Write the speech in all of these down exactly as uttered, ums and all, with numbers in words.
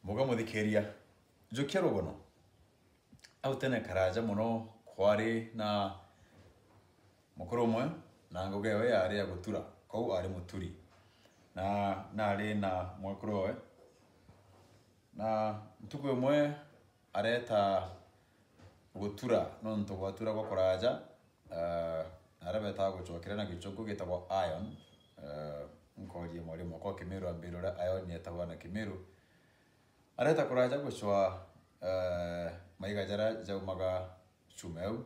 Muga muthikiria, jukia rugono. Au tene karaja mono kwari na mukuru umwe, na ngugi ewe yari ya gutura, kou ari muturi. Na nari na mwekuru owe, na ntuku imwe areta gutura nontu gwatura gwa kuraja, eh, na aria betaga gucokera na gichungu gitagwa iron. Eh, nkoria mwarimu wakwa wa Kimiru ambire uria iron yetagwa na Kimiru. Areta kuraja gucwa, eh, maiga jaria jaumaga chuma iu,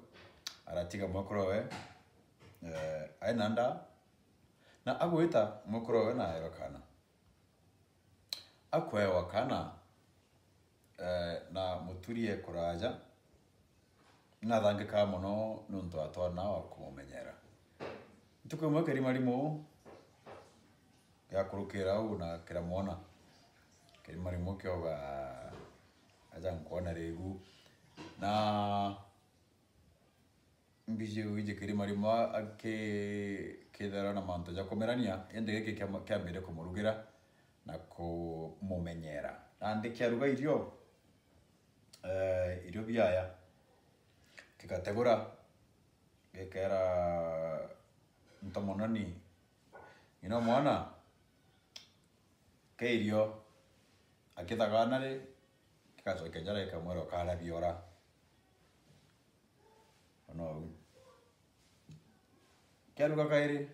aratiga mwekuru owe, eh, aina nda, na agwita mwekuru owe na aerwa kana. Akwewa kana, eh, na muturi e kuraja, nathangikaga mono nontu atwana wa kumumenyera. Ntuku imwe kirimarimu giakurukira au na kiramwona. Kirimarimu kiauga, "Aja nkwona riu." Na mbiji gwiji kirimarimu a-, aki-, kithera na mantu ja kumerania, indi giki kiama-, kiambire kumurugira na kumumenyera. Nandi kiaruga irio, eh, irio biaya, gigategura, gikera ntomononi, ng'ina o mwana, ke irio, akithagana ri, gigacokia njara gikamwira, "Ukara biora." Ona uu. Kiaruga kairi,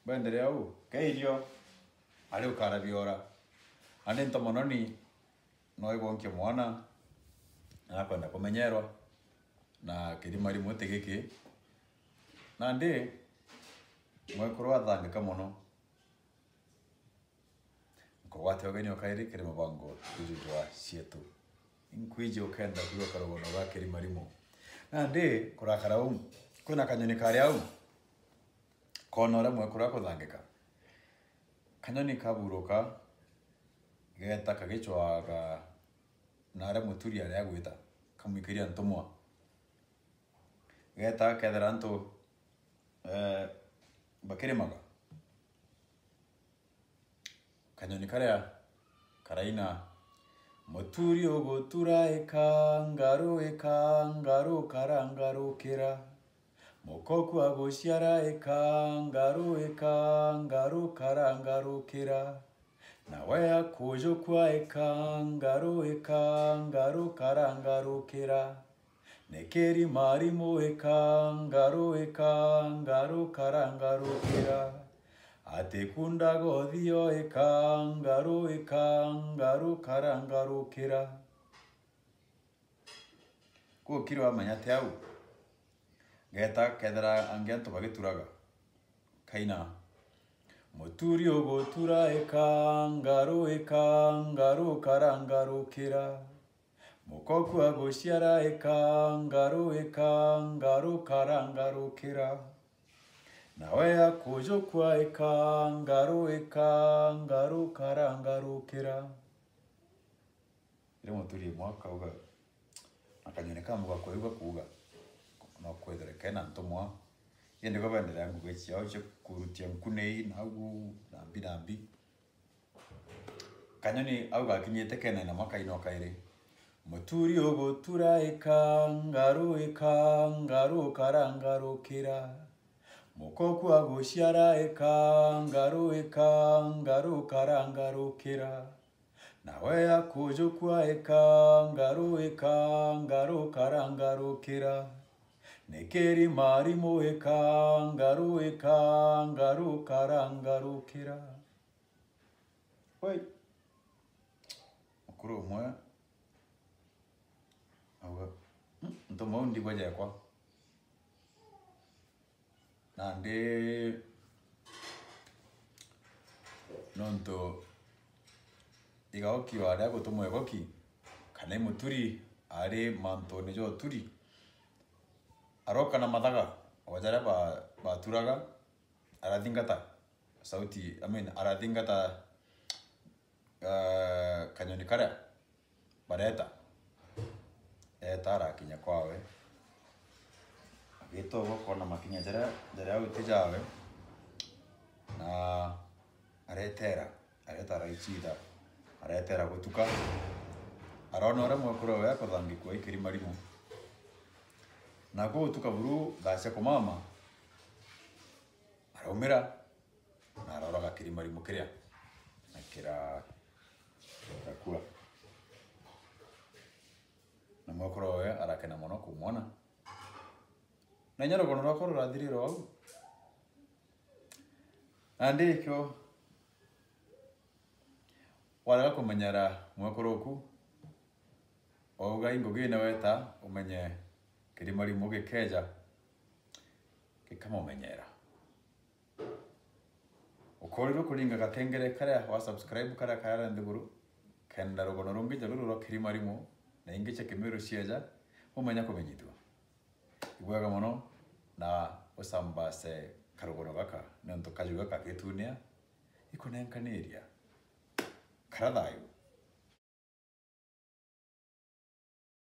bwenderea uu, ke irio, ari ukara biora. Nandi ntomononi no igwonkia mwana, na akwenda kumenyerwa, na kirimarimu ti giki. Nandi mwekuru athangika mono. Nkugwatia ugeni o kairi kiri mubango juju jwa Cietu. Inkwiji ukenda kwigua karugono ga kirimarimu. Nandi kurakara uu, kwina kanyoni kari au. Koona uria mwekuru akuthangika. Kanyoni kaburuka, geeta kagicwaga na aria muturi aria agwita, kamwikiria ntumwa. Geeta kethira antu, eh, bakirimaga. Kanyoni karia karaina, "Muturi ugutura ika ngaru, ika ngaru, karangarukira. Mukoku aguciara ika ngaru, ika ngaru, karangarukira. Nawe akujukua ika ngaru, ika ngaru, karangarukira. Ni kirimarimu ika ngaru, ika ngaru, karangarukira. Atikundaga uthio ika ngaru, ika ngaru, karangarukira." Gukiri wamenya ti au. Geeta kethira angi antu bagituraga. Kaina, "Muturi ugutura ika ngaru, ika ngaru, karangarukira. Mukoku aguciara ika ngaru, ika ngaru, karangarukira. Nawe akujukua ika ngaru, ika ngaru, karangarukira." Riria muturi imwe akauga, na kanyoni kamuga kwigua kuuga, no kwithire kena ntumwa, indi bo benderea ngugi ciao cia kurutia nkuni, na au, na mbi, na mbi. Kanyoni au gakinyite kena na makaina o kairi. Muturi ugutura ika ngaru, ika ngaru, karangarukira. Mukoku aguciara ika ngaru, ika ngaru, karangarukira. Nawe akujukua ika ngaru, ika ngaru, karangarukira. Ni kirimarimu ika ngaru, ika ngaru, karangarukira. Oi. Mukuru umwe auga, "Mm, ntumwa uu ndigwa jekwa." Nandi nontu igaoki waria gutumwa igoki, kana i muturi ari mantune ja uturi, aroka na mathaga o jaria ba-, baturaga, arathingata sauti, I mean, arathingata, eh, kanyoni karia bareta. Eeta arakinya kwawe. Agita uguo akoona makinya jaria, jaria au ti jawe. Na aretera, areta araichitha. aretera gutuka. Arona uria mwekuru we akuthangikua i kirima rimu. Naku gutuka buru thaa cia kumama, araumira na aroraga kirima rimu kiria, na kira-, kirakua. Na mwekuru we arakena mono kumwona. Na inya rugono rwakwa rurathirira au. Nandi ikio warega kumenyera mwekuru uku, wauga ingugine weta umenye kirima rimu gikeja, gikamumenyera. Ukorirwe kuringa gakengere karia wa subscribe karia karia nthiguru, kenda rugono rungi ja ruru rwa kirima rimu na ingi cia Kimiru cieja, umenya kumenyithua. Ibwega mono na usambaze karugono gaka, niuntu kaju gaka gitunia ikunenkaniria kara thayu.